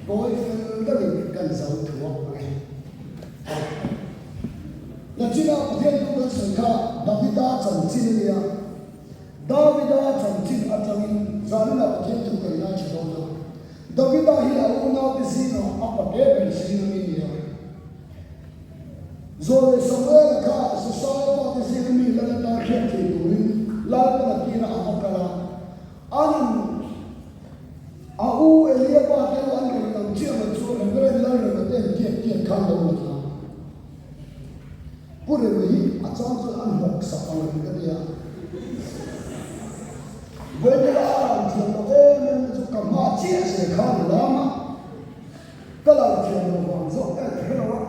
Tawi fel deuhin kan zo thuak ang e. Nachina Pathian thu kan sawi kha Davida chanchin a nia. Davida chanchin atangin zaninah Pathian thu kan ngaithla dawn a. Davida hi a unaute zingah a pate ber zing a mi nia. Zawlei Samuela kha Jesaia fate zinga mi lal atan hriat thei turin Lalpan a tirah a va kal a. Anin a u Eliaba te an rawn lang chiah mai chu Reverend Lalrema te an tiat tiat khan lo lang a. Pu Rema hi a chang chuan an hlawk sak ang reng ka tia. Vawiin a ran thiam lo em em na chu ka hma chiah zel khan a lam a. Ka lo thiam lo vang zawk ka hre lo a,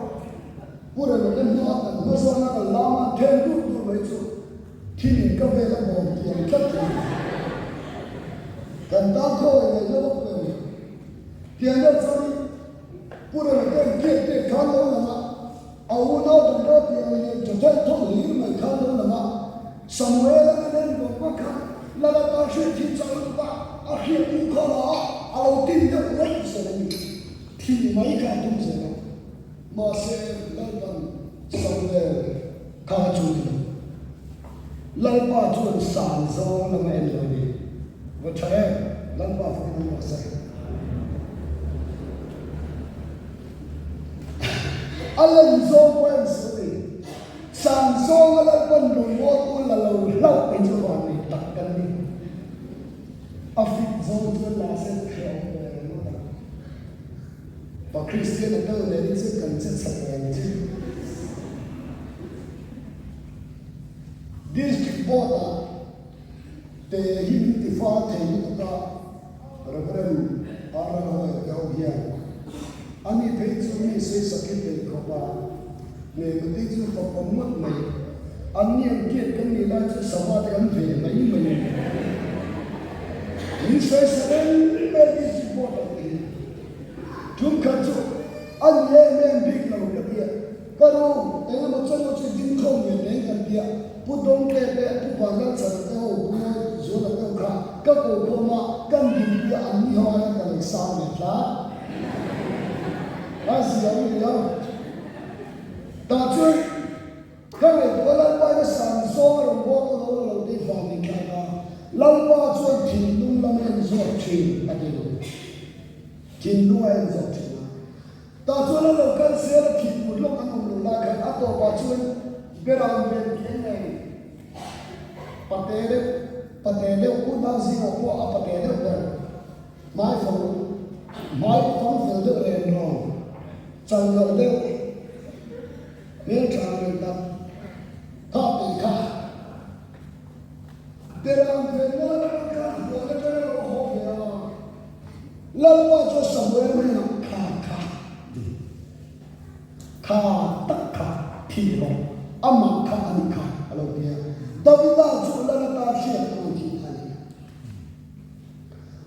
Pu Rema te hma kan hma zawna kan lam a then dur dur mai chu thil in ka vel a bawm tiang tlat thei. Kan tan khaw in ngaihna vak lo ni. Tiang deuh chuan Pu Rema te an tiat tiat khan lo lang a, a unau dang pawh tiang lian tha theuh theuh hlir mai khan lo lang a, Samuel-a nen en vang vang khan Lala tan hriat thin chang lutuk a, a hriat tum khaw la a, a lo tin deuh reng zel a ni. Thih mai kha a tum zel a, mahse Lalpan Samuel kha a chu ni lo. Lalpa chuan san zawng lam a en lo a ni. Va tha em? Lalpa fakin an rawh se. A len zawng pawh en suh a ni. Sangzawnga Lalpan rawngbawltu la lo hlauh mai chu van nei tak kan ni. A fit zawng chuan la se hrehawm ve ringawt ang. Pa Kristian a tel nen hi chu kan che chhe ve ang chu. District Board ah te hi min ti fal thei lutuk a, Reverend Arlalhoia te ho hian ani phei chu mi sawisak hi peih khawp a, hmeichhe te chu fak awm ngawt mai. An ni an tiat kan nih lai chu sava te kan ve mai mai a ni. Min sawisak reng mai district board ang te hi. Tum khat chu a ni em em bik lo ka ti a. Ka ru, eng emaw chaw maw chu ding khawm ve reng kan ti a, Pu Dawngte te, Pu Vanlalchhana te ho, Pu Mawi Zuala te ho kha ka ko khawm a, kan dingpui a, an ni ho aiin ka lo sang ve tlat. A zia u ni lo. Tah chuan ka ngaihtuah Lalpa in a san zawng a rawn bawk a lo la lo te vang in thlak a, Lalpa chuan thinlung lam a en zawk thin a ti lo. Thinlung a en zawk thin a. Tah chuan an lo kal zel a, thih put lawk an awm lo lai khan a tawpah chuan Beram ven tih an nei. Pate deuh, pate deuh unau zingah pawh a pate deuh ber. Hmai fang, hmai fang fel deuh ren rawn, chal loh deuh, hmeltha reng tak kha tih kha. Beram ven nana khan huan atanga lo haw ve a. Lalpa chuan Samuel hnenah, Kha kha ti, kha tak kha thih rawh, amah kha a ni kha, a lo ti a. Davida chu lal ata hriat a ni tih a ni.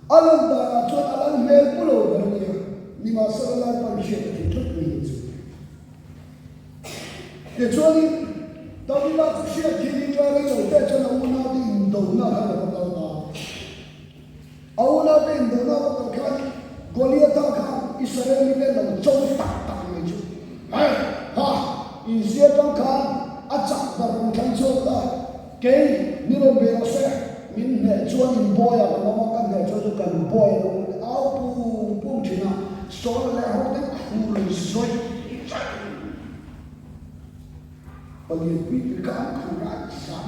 A lan danah chuan a lal hmel pu lo ber a ni a, nimahsela Lalpa'n hriat a ti tlat mai ni chu. Tichuanin, Davida chu hriat thiin rei lo te chuan a unaute indona khan a va kal ta a. A unaute indona va kal khan Goliatha khan Israel mite lo cho tak tak mai chu, Hei, ha, inzia tang khan a chak ber rawn thlang chhuak la, kei ni rawn ve rawh se, min hneh chuan in bawi a kan awm a, ka hneh chuan chu kan bawi a lo awm a, au pung pung thin a, Saul leh hote khur zawih zawih. Palian pui pui kha an khur a, an zam.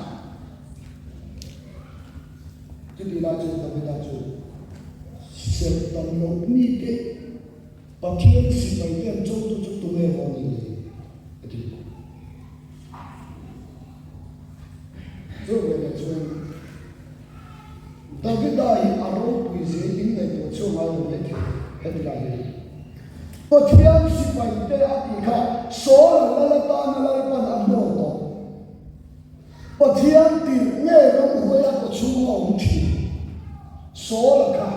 Chutih lai chuan Davida chu Serhtan loh mite Pathian sipaite an chotu chu tunge maw ni le? a ti. Chu veleh chuan Davida hi a ropui zel in ngaihtuah chhuak ngai lo mai thei heti lai hian. Pathian sipaite a tih kha Saul-a lal atana Lalpan a hnawl tawh. Pathian tirh nge ramhuai a kaw chhung a awm thin? Saul-a kha.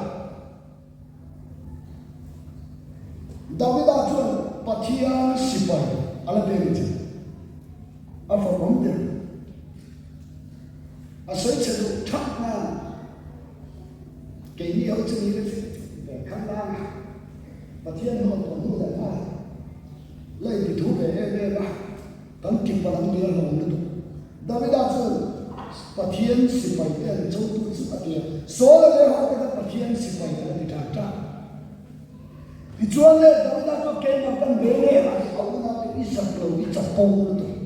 Davida chuan Pathian sipai a la beng thin. A fak awm ber. A sawi chhe duh thak nan keini ho chu ni le chu ve khan lang a. Pathian hnawl tawh hnu leh nghal la inti thu ve em em a, kan ti palh ang tih a hlawm lutuk. Davida chuan Pathian sipai te an chotu chu a ti a, Saul-a leh ho te kha Pathian sipai te an ti ṭan ṭan. Tichuan le, Davida chu keimah kan ve leh a, a unaute i zak lo, i chapo lutuk.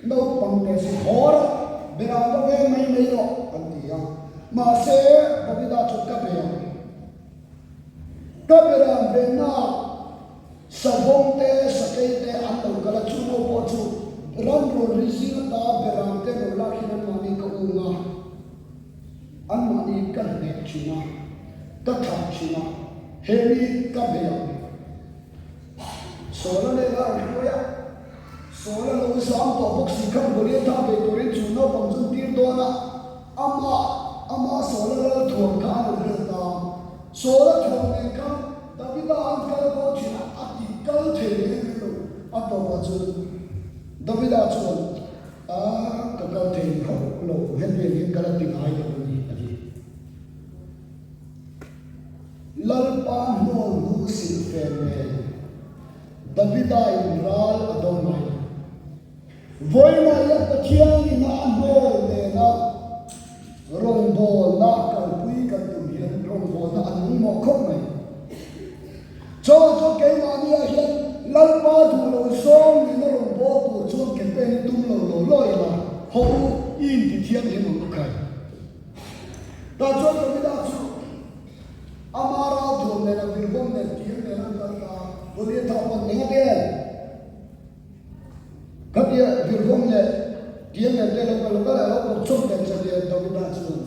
Naupang te si haw rawh, berah va veng mai mai rawh, an ti a. Mahse, Davida chu ka be ang. Ka berah venna savawm te, sakei te an lo kal a, chu ho pawh chu ram rawn ri zing ata berah te rawn lak hian anmahni ka ung a. Anmahni ka hneh thin a, ka that thin a, he mi ka bei ang. Sawl a nei a, a hruai a, Sawl a lo zam tawh bawk si khan Goliatha bei turin chu naupang chu an tir dawn a, amah, ama Sawl a lal thuam kha a lo hel ta. Sawl a thuam nen khan Davida an kal dawn thin a, a ti kal thei reng reng lo. A tawpah chuan Davida chuan. A, ka kal thei hauh lo, hetiang hian ka la ti ngai lo a ni, a ti. Lalpa hnawl hnu silhfen nen Davida in ral a do ngai lo. Vawiinah hian Pathian ina a hnawl nena rawngbawlna kalpui kan tum hian rawngbawlna a nung mawh khawp mai. Chaw chu keimahniah hian Lalpa duh lo zawng nena rawn bawl tur chuan ke pen i tum lo law law ila, haw u, i inti thianghlim ang u khai. Tah chuan Davida chu ama ralthuam nena virvawm nen tiang nen an kal ta a, Goliatha pawn eng a ti em? Khatia virvawm leh tiang nen te lo kal lo kal a lo bawk chawp leh chatia Davida chuan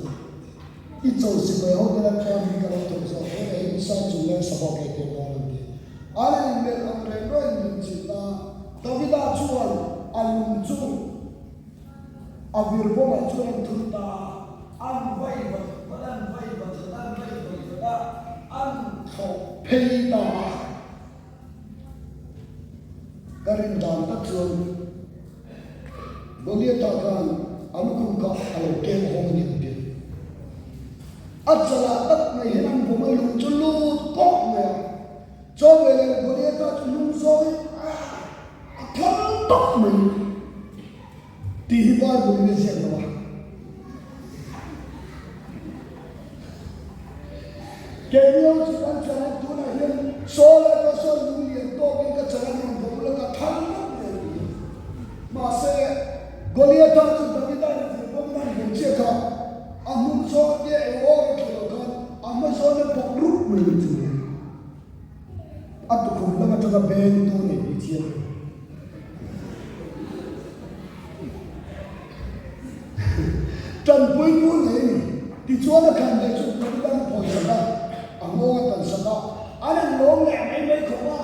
I cho sipai ho te lam chuan hi ka lo thawk zawk hle mai, i sai chung leng sabawk ei tir dawn an ti. An inmelh ang reng rawhin min chilh a, Davida chuan a lung chu a virvawmah chuan an thun ta a, an vai vat vat a, an vai vat vat a, an vai vat vat a, an thlawh phei ta a. Ka rin dan tak chuan Goliatha khan a lukhum kha a lo keng hawng a ni ang tir. A chalah tak mai hian an vawm a lung chu lut kawk mai a. Chaw veleh Goliatha chu hnung zawngin a thal tawp mai tih hi Bible in a ziak lo a. Keini ho chu kan chan a, tunah hian Saw lai pawh sawn lung lian tawkin ka chan a rawn vawm ula ka thal ngawt mai a ti. Mahse, Goliatha chu Davida in vir bawkin an vawm chiah kha, a hnung zawn tia eng awk a tlu lo khan a hma zawn a bawk rup mai a ti. A tukhum lam atanga beng tu nei tih chiang lo. Tanpuitu nei a ni. Tichuan a khan leh chu Davida-n a phawisak a, a nghawng a tansak a, an han lawm leh mai mai khawp a,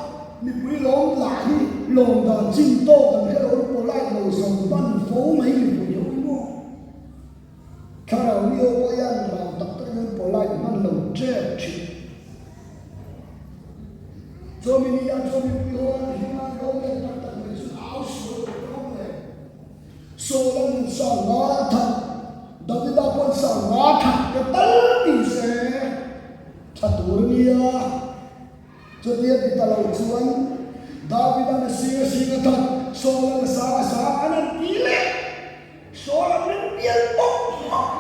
mipui lawm lah hi lawm dan chin tawk an hre lo, an polite lo zo hman fo mai mipui ho hi maw? Thlarau mi ho pawh hian rau tak takin an polite hman lo tep thin. Chawmi ni ah chuan mipui ho an hlim a, an lawm leh tak tak mai chu au sual lo rawng le. Saul an in sa nga that, Davida pawh an sa nga that te tal ti se tha tur a nia. Chutia ti ta lo chuan Davida'n a sing a sing a that, Saul-a'n a sang a sang an han ti leh. Saul-a'n min bial bawk bawk.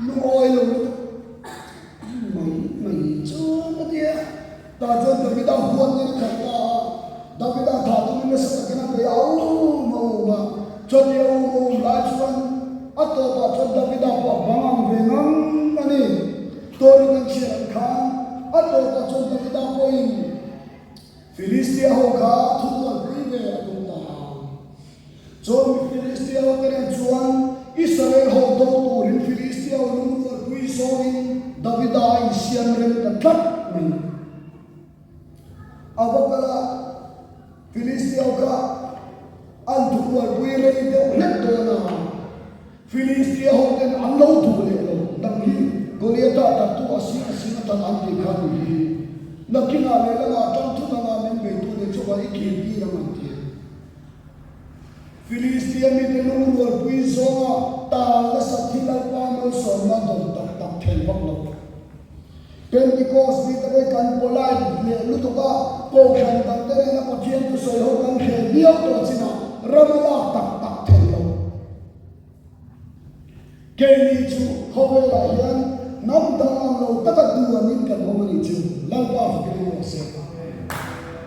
Lungawi lo lutuk mai mai chuan a ti a. Tah chuan Davida huatna a khat ta a, Davida thah tumin nasa takin a bei a um a um a. Chutia um a um lai chuan a tawpah chuan Davida pawh a bang ang ve ngang a ni. Story kan chhiar ang khan a tawpah chuan Davida pawhin Filistia ho kha thurualpui ve a tum ta a. Chuan mi Filistia ho te nen chuan Israel ho do turin Filistia ho lungrualpui zawngin Davida a insiam rem ta tlat mai. A va kal a, Filistia ho kha an thurualpui rei deuh hlek dawn a. Filistia ho ten an lo duh leh lo, nang hi Goliatha tattu a sing a sing atan an tih kha ni hi. Nakinah lehlamah tang thu dangah min beitu te chungah i kir tir ang an ti. Filistia mite lungrualpui zawnga tal nasat hi Lalpa malsawmna dawn tak tak thei vak lo. Pentecost ni te pawh hi kan polite leh lutuk a, Kohhran dangte nena Pathian thusawi ho kan hreh viau tawh chinah ram a lak tak tak theih lo. Keini chu khawvelah hian hnam dang ang lo taka duanin kan awm a nih chu Lalpa fakin awm rawh se.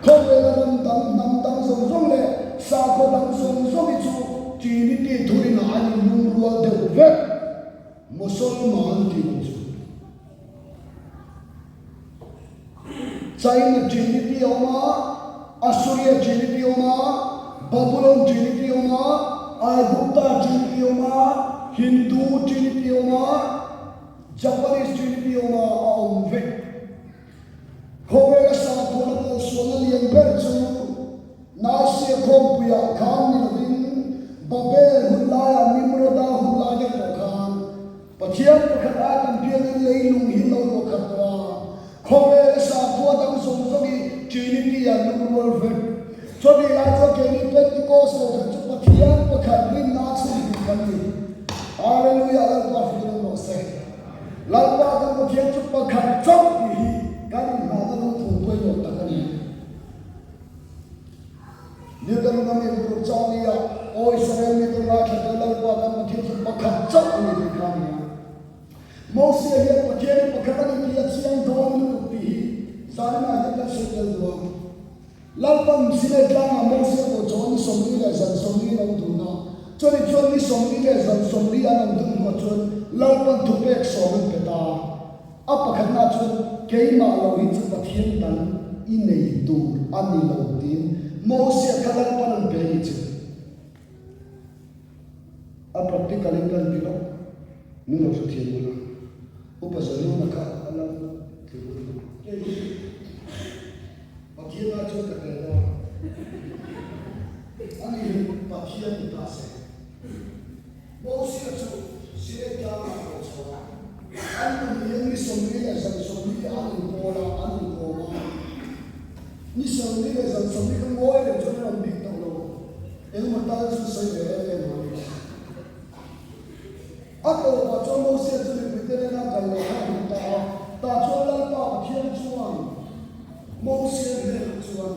Khawvela ram dang, hnam dang zawng zawng leh sakhaw dang zawng zawng hi chu Trinity thurinah an inlungrual deuh vek. Mosolman tih lo chu. China Trinity a awm a, Assuria Trinity a awm a, Babulon Trinity a awm a, Aigupta Trinity a awm a, Hindu Trinity a awm a, Japanese Trinity a awm a, a awm vek. Khawvela sakhuana kalsualna lian ber chu Nicaea khawmpuiah khan ni lovin Babel hun laiah Nimroda hun lai daih tawh khan Pathian pakhat ai tam piangin leilung hi lo luah khat tawh a, khawvela sakhua dang zawng zawng hi Trinity ah lungrual vek. Chutih lai chuan keini Pentecost kohhran chu Pathian pakhat rinna chhung hmuh kan ni. Hallelujah Lalpa fir awm rawh se. Lalpa kan Pathian chu pakhat chauh tih hi kan inhnahna lungphum pawimawh tak a ni. Deuteronomy bur changlia Aw Israel mite ngaithla teh Lalpa kan Pathian chu pakhat chauh a ni tih kha a ni a. Mosia hian Pathian hi pakhat a ni tih a chiang dawn lutuk tih hi zaninah hian kan sawi tel duh a. Lalpan Sinai tlangah Mosia pawh chuan ni 40 leh zan 40 an awm dun a. Chutih chuan ni 40 leh zan 40 an awm dun hnuah chuan Lalpan thupek sawm an pe ta a. A pakhatna chuan keimah lo hi chu Pathian dang i nei tur a ni lo tiin Mosia kha Lalpan an pe ni chu. A practical in kan ti lawk, min lo hrethiam ula. Upa Zanuna kha a la tlu run lo. Kei hi Pathian ai chuan ka tel dawn. Ani hi Pathian ni ta se. Mosia chu Sinai tlangah a rawn chho a, an pahnihin ni 40 leh zan 40 an inpawl a, an inkawm a. Ni 40 leh zan 40 kha ngawi reng chuan an awm bik tawh lo, engemaw tal chu sawi ve em em ang a ni. A tawpah chuan Mosia chu mipuite nena kal leh kha a hmu ta a, tah chuan Lalpa Pathian chuan Mosia hnenah chuan,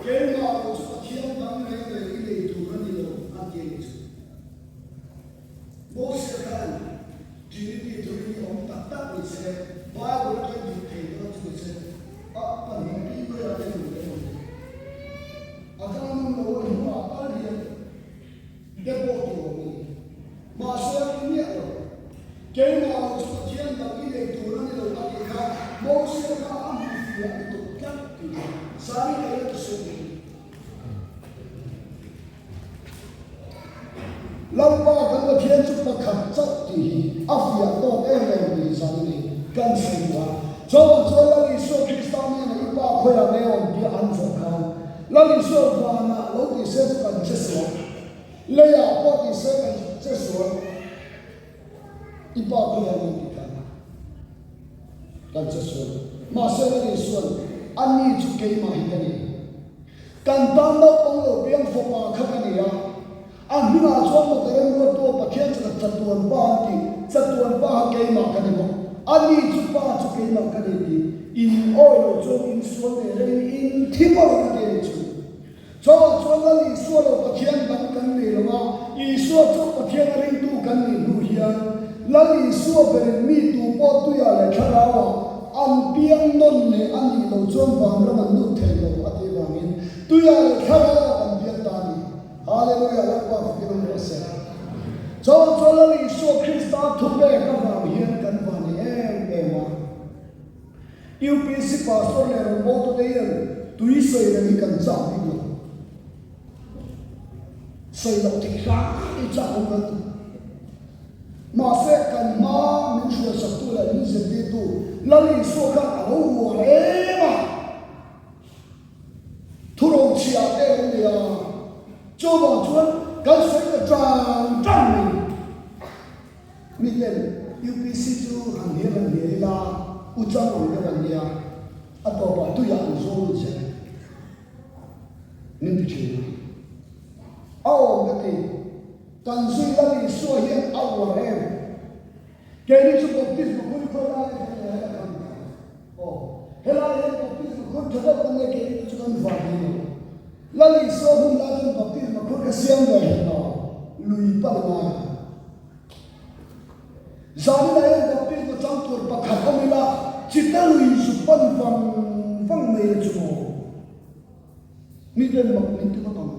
Keimah lo chu Pathian dang reng reng i nei tur a ni lo, a ti a ni chu. Moses khan Trinity thurin hi awm tak tak ni se, Bible atang dik thei dawn chu ni se, a pahnih pi khawiah te nun te awm thei. A dang nun lo a hnuah tal hian te pawh ti awm a ni. Mahse a ti miah lo. Keimah lo chu Pathian dang i nei tur a ni lo a tih kha Mosia kha a hmuhfiah lutuk tlat tih kha Sari kei a ti sawi thei. Lalpa kan Pathian chu pakhat chauh tih hi a fiah tawk em em tih hi zan i nei kan sawi duh a. Chuvang chuan Lal Isua Krista hnenah i pa khawiah nge awm tia an zawh khan Lal Isua vanah lo tih se chu kan che sual. Leiah pawh tih se kan che sual. I pa khawiah nge tih khan kan che sual. Mahse Lal Isuan, A ni chu keimah hi ka ni. Kan tan naupang lo piang fapa kha ka ni a. A hmingah chuan maw ka remruattu a Pathian chu ka chatuan pa an ti, chatuan pa kha keimah ka ni bawk. A ni chu pa chu keimah ka ni tih in awi lo chuan in sual nei rengin in thi mawlh ang a ti a ni chu. Chawah chuan Lal Isua lo Pathian dang kan nei lo a, Isua chu Pathian a ringtu kan nih hnu hian Lal Isua berin mi tu pawh tuiah leh thlarauah an piang nawn leh a nih loh chuan vanram an lut thei lo a tih vangin tuiah leh thlarauah kan piang ta a ni. Hallelujah Lalpa fakin awm rawh se. Chawah chuan Lal Isua Krista thupek avang hian kan vani em em a. UPC Pastor leh rawngbawltute hian tui sawi reng hi kan chak bik lo. Sawi loh theih hram hi chak awm kan ti. Mahse kan hma min hruaisaktu leh min zirtirtu Lal Isua khan a lo uar em a. Thurochhia te lo ni a, chuvang chuan kan sawi ta ṭang ṭang mai. Miten UPC chu han hnial han hnial ila, u chang ang deuh an nia, a tawpah tuiah an zawl lut zel min ti thin a. A awm ka ti, kan zui Lal Isua hian a uar em? Keini chu baptisma khawi khawi lai atang leh a kan ta. Helai hian baptisma khur tha deuh kan nei keini te chu kan van ni lo. Lal Isua hun lai chuan baptisma khur ka siam ve hek lo, lui pan a ngai ang. Zaninah hian baptisma chang tur pakhat awm ila, chita lui zu pan vang vang mai la chu maw? Miten mak min ti ngawt ang.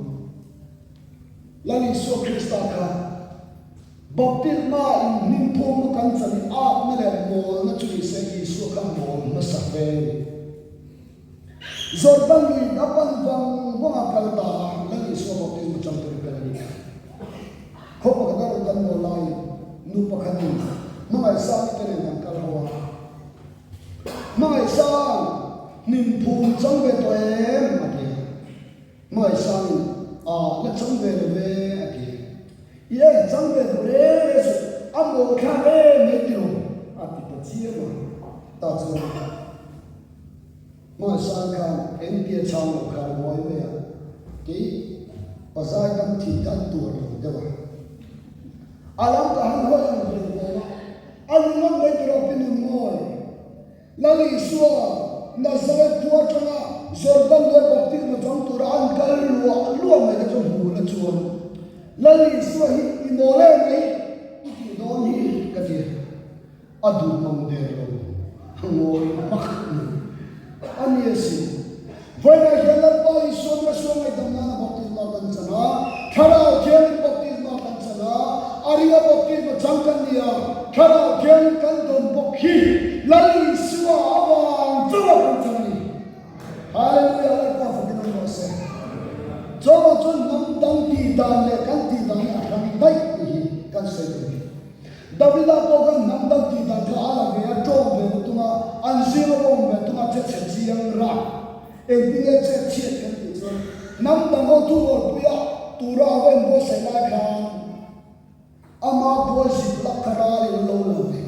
Lal Isua Krista kha baptisma in hnim phum kan chan i atna leh mawlna chu nise Isua kha mawl hmasa ve a ni. Jordan lui a pan vang vang a kal ta a, Lal Isua baptisma chang tur i kal a ni. Khaw pakhat a rawn kan mawl laiin nu pakhatin hmangaihsang te nen an kal ho a. Hmangaihsang hnim phum chang ve tawh em? a ti a. Hmangaihsangin, Aw, la chang ve lo ve, a ti a. I e, chang ve duh reng reng suh, a mawl thlak em mai ti lo, a ti ta chiam a. Tah chuan Hmangaihsang khan engtia chang lo khan a ngawi mai a, kei pazai dam thin kha an tuar lo deuh a. A lam ka han hawi ang veng vawng a, a ringawt mai tur a pi nun mawi. Lal Isua, Nazareth khua atanga Jordan leh baptisma chang tura an kal luah luah mai te chu hmu la chuan, Lal Isua hi i mawl em mai i tih dawn hi ka ti. A duh mang der lo, a ngawi hmak mai. A ni asin. Vawiinah hian Lalpa Isua Mesua ngaihdam nana baptisma kan chan a, Thlarau Thiangin baptisma kan chan a, a ringa baptisma chang kan ni a, Thlarau Thiangin kan dawn bawk hi Lal Isua avang chauha kan chan a ni. Hallelujah! Lalpa fakin awm rawh se. Chuvang chuan hnam dang tih dan leh kan tih dan hi a hrang daih tih hi kan sawi tur a ni. Davida pawh khan hnam dang tih dan kha a la ve a, ṭawng ve na tung a, an zinga awm ve tung a, che chhe chiang rak. Engtin nge chet chhiat kan tih chuan hnam dang ho thu rawlpuia tura a va inbuatsaih lai khan ama buai zip lak kha ralin an lo la ve.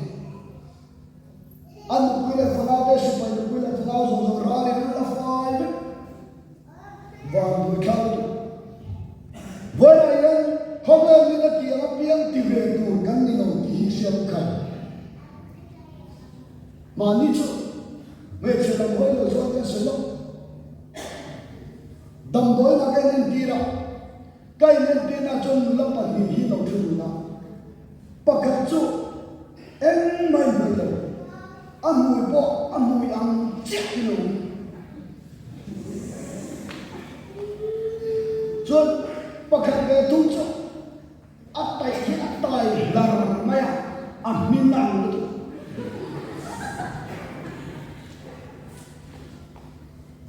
A nupui leh fanau te sipai nupui leh fanau zawng zawng ralin an la fai vek. Vanduai thlak lutuk. Vawiinah hian khawvel nila tiang apiang ti ve tur kan ni lo tih hi hriat kha. Mahni chu hmeichhe lam hawi lo chuan kan sawi lo. Damdawiinah ka inentir a, ka inentirna chuan nula pahnih hi lo thu dun a, pakhat chu engmah in hmui lo, a hmui pawh a hmui ang chiah hi lo awm. Chuan pakhat ve thung chu A taih hi a tai hlar mai a, a hmin ang lutuk.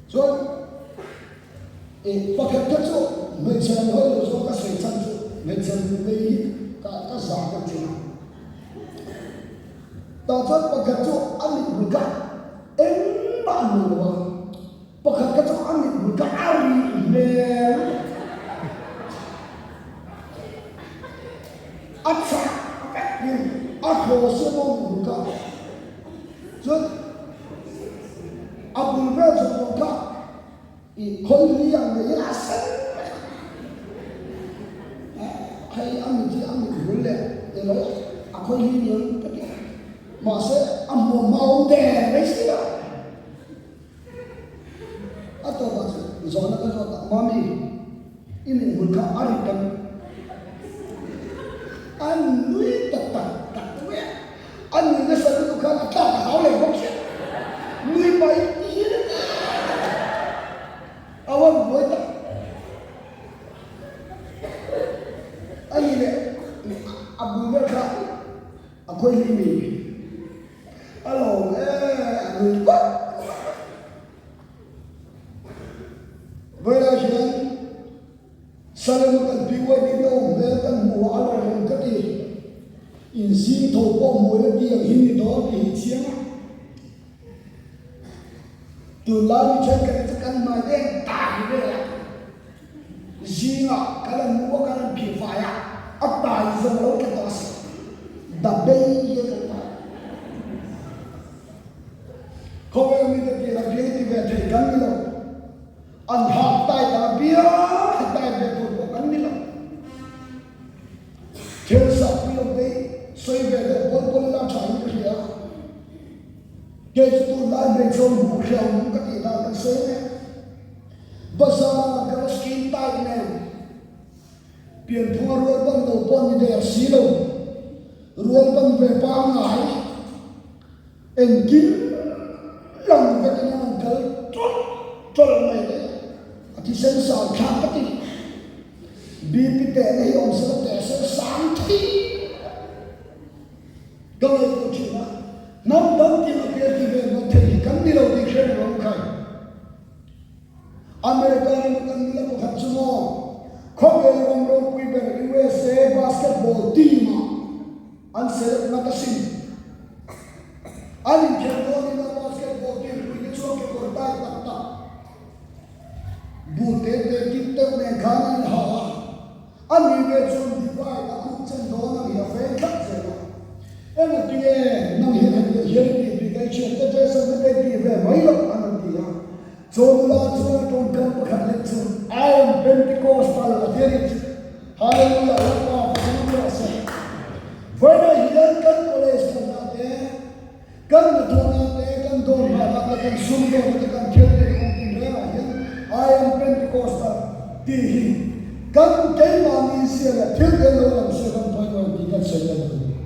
Chuan e pakhat kha chu hmeichhe an hawi lo zawk a sawi chhan chu hmeichhe vei hi ka ka zah deuh thin a. Tah chuan pakhat chu a mit bul kha engmah a hmu lo a. Pakhat kha chu a mit bul kha a rih hmel lutuk. A chak vek in a thaw sia maw mit bul kha. Chuan a bul vel zawng zawng kha i khawi li ang nei in a sen vek a. Hei a mit hi a mit bul leh ilo a khawi li ni ang ka ti. Mahse a hmuam hma awm der mai si a. A tawpah chuan zawhna ka zawt a, Mami, i mihmul kha a rit em? A nui ta tak tak mai a, a nui nasa lutuk khan a tlak a hau leh bawk sia, nui pahin ti hian a ti a rawn buai tak. A ni leh a bul vel kha a khawi hlim i. A lawm e, a nui vak vak a. Vawilah hian Salem-a kan BYD no hmel kan hmu a, a lawmawm ka ti. Inzing tho pawh hmuh ila tiang hi ni dawn tih hi chiang a. Tunlai mi thenkhat hi chu kan hmai te an tai vel a. Zingah kan han hmu a, kan han phih fai a, a tai zo lo tla tawh a si. Dabei hian kan tai. Khawvel mite tih a biang ti ve thei kan ni lo. An hak tai ta biang a tai ve tur pawh kan ni lo. Thil sak pui lo te sawi ve deuh pawl pawl ila tha in ka hria. Kei chu tunlai hmeichhe hmuh. hreawm ka tih dan kan sawi mek. Bazar kal skin tight nen pianphunga rual ban lo pawh ni der si lo, rual ban ve pangngai engkim lang vekin an rawn kal tawlh tawlh mai le, a thisen sang thlak ka ti. BP tehna hi awm sela teh sela sang thei. Ka ngaihtuah thin a, hnam dang tin a hmel ti ve ngawt thei hi kan ni lo tih hre reng ang khai. America rama kan nula pakhat chu maw khawvel ram ropui ber USA basketball team ah an select ngat asin. An inkhelh dawnin a basketball team pui te chuan kekawr tai tak tak bu te te kip deuh nen khan an inha a. A ni ve chuan divide a khup chen dawn a ni a veng tlat zel a. Engati nge nang hian hetiang hian i tih bik a, i thiante Jason hi te ti ve mai loh an rawn ti a. Chu nula chuan a tawngkam pakhat leh chu I am Pentecostal a ti a ni. Hallelujah Lalpa Pathian rawh se. Vawiinah hian kan college kalna te, Kan hnathawhna te, kan dawrhmahna te, kan sumdawrna te, kan thil tih awm tin rengah hian I am Pentecostal tih hi kan keimahni zia leh thil te lo lang se kan pawimawh tih kan sawi tel a ni.